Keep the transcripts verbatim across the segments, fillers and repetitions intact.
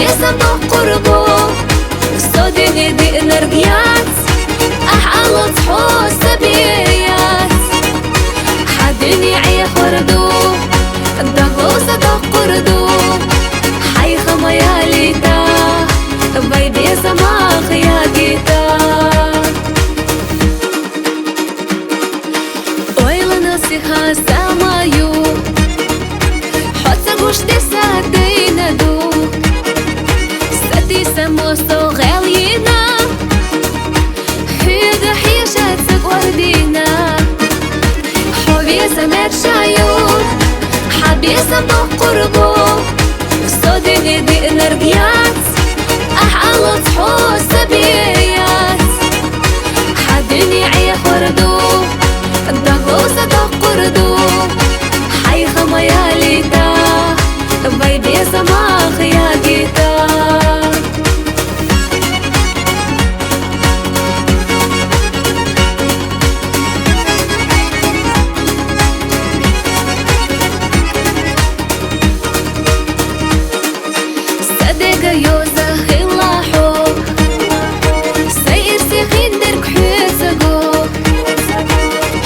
Бесам боккъур бу, со дуьне диънарг яц, ахь алац хьо са бе яц. Хьан дуьне Ӏехор ду, дагло са доккхур ду, хьайха ма ялийта, вай бесамах ягийта. Ойланал сиха са ма ю, хьо ца гуш де са дайна ду. Са дисамо со гӀел йина, хьоьга хьеша ца кӀордина. Хьо веса мерша ю, хьан бесам боккъур бу, со дуьне диънарг яц, ахь алац хьо са бе яц. Хьан дуьне Ӏехор ду, дагло са доккхур ду, хьайха ма ялийта, вай бесамах ягийта. Са дега йоза хилла хьо, са ирсе хиндерг хьоьца го.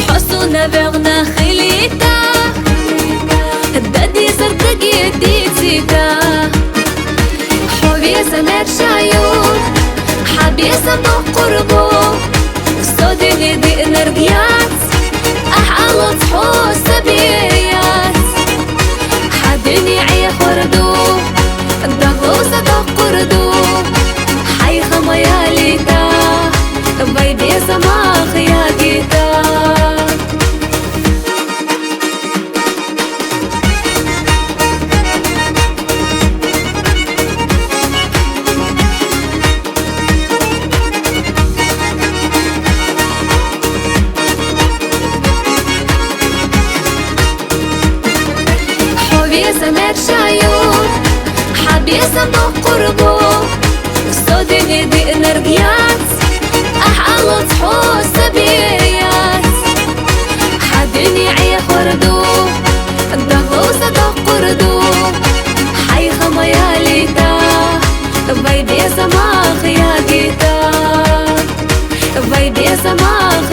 Хьо суна вегӀна хилийта, дан дезар даге дийцита. Хьо веса мерша ю, хьан бесам боккъур бу, со дуьне диънарг яц, ахь алац хьо са бе яц. Хьан дуьне Ӏехор ду, дагло са доккхур ду, хьайха ма ялийта, вай бесамах ягийта. Хьо веса мерша ю, хьан бесам боккъур бу, со дуьне диънарг яц, ахь алац хьо са бе яц. Хьан дуьне Ӏехор ду, дагло са доккхур ду, хьайха ма ялийта, вай бесамах ягийта, вай бесамах